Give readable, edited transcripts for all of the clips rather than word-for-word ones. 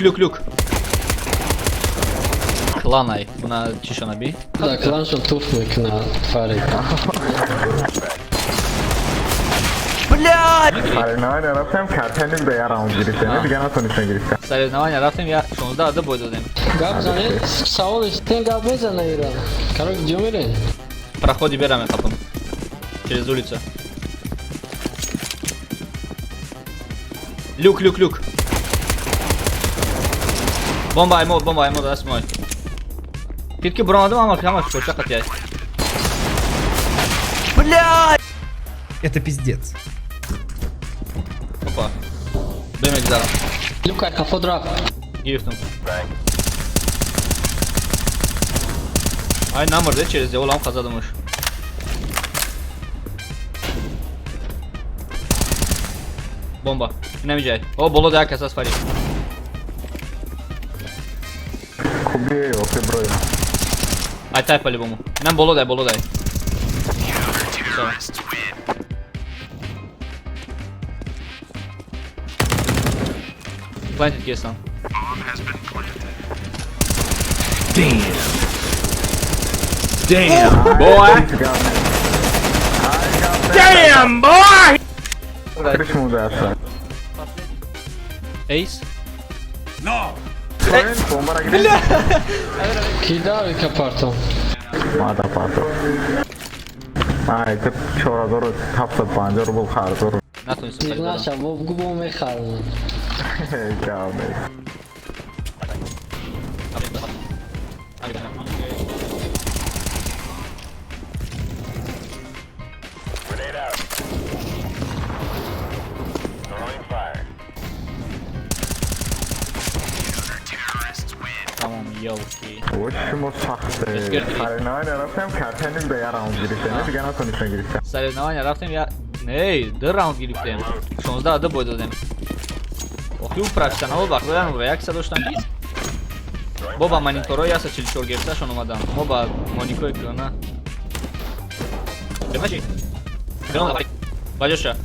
Люк, люк. Кланай. Уна чишона би? Да, кланшон туф мекна фарик. Блядь! Соревнования рафтем, картеник да я раунд гирифтем. Дига натонистем гирифтем. Соревнования рафтем, я 16 ду бой додем. Гап зане, савол истен гап мезана ира. Короче, где мерен? Проходи бераме капом. Через улицу. Люк, люк, люк. Бомба аймод, бомба аймод, даст мой. Титки бромадым, ама ҳамаш коча қатяй. Блядь! Это пиздец. Опа. Бемегзарам. Люка, кафо драп. Гирифтам. Ай намурде через деволам қазадымуш. Бомба. Инамиҷай. О, боло да як кас аст, Фарид. Кубие, охе брой. Ай тай по-любому. Нам боло дай, боло дай. Всё. Planted кесан. Damn, boy. Damn, boy. Кришмуда аста. Эйс? Бомбара гирифт. Кидави капартон. Мада пато. Ай, те 4750 рубл қарздор. Натонистам Фарид додам. Наша, бо губо мехарам. Гап нест. Тамом, ёлки. Ой, шумо сахте. Соревнования рафтем, картеник да я раунд гирифтем. Дига натонистем гирифтем. Соревнования рафтем, я не, ду раунд гирифтем. 16 ду бой додем. Охи у профессионал бахтоян реаксия доштан ки бо ба мониторҳои 144 герцашон омадам. Мо ба моникои кӯна. Баҷоша.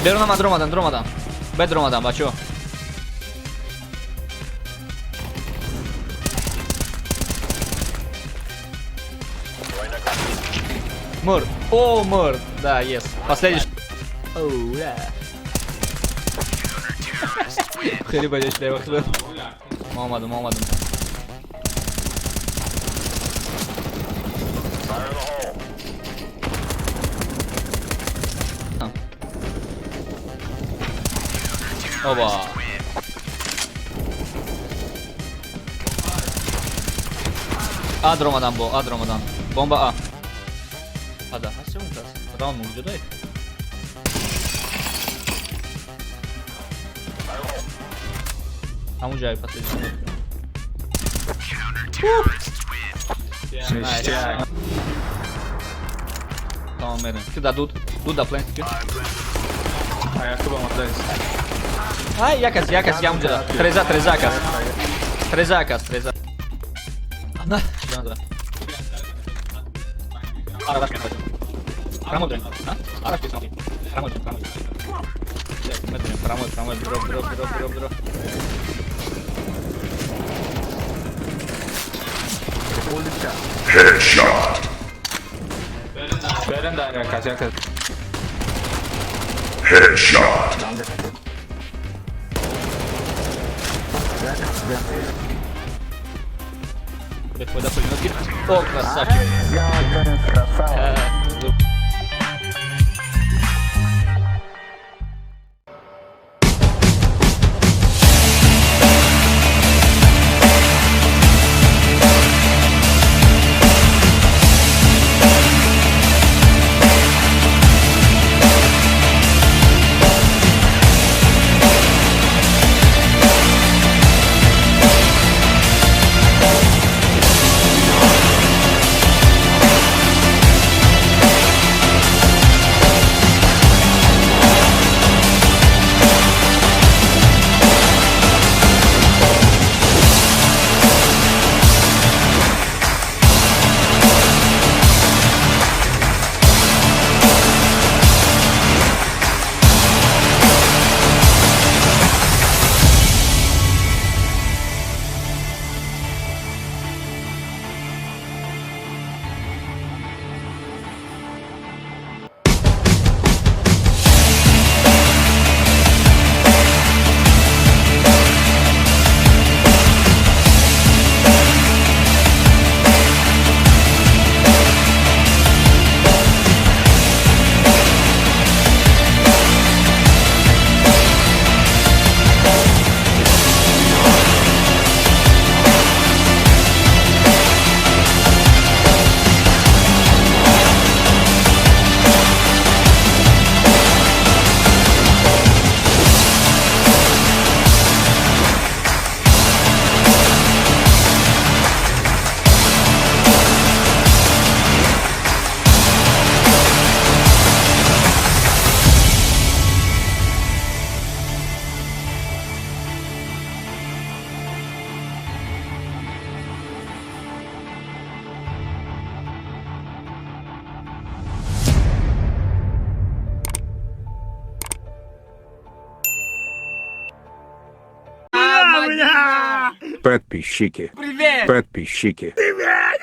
Берун омад, омадан, омадан. Бед омадан, бачо. Мур. О, мур. Да, yes. Последний. Оу, да. Хеле баҷош левахт. Ма омадам, ма омадам. Оба. А дромадан бо, а дромадан. Бомба А. Ада, ҳаст он кас. Раунд мавҷудай. Ҳамун ҷай последний. Ништяк. Тамом, мерем. Ки да дуд, дуд да плент ки. Ayakkabı amadayız. Ай, якас, якас, я унҷа. Треза, треза кас. Треза кас, треза. На, да. Промой, промой, дроп, дроп, дроп, дроп, дроп. Headshot. Берем да якас, якас. Headshot. Бефода пулемет гирифт. О, красавчик. Красава. Подписчики. Привет! Подписчики. Привет!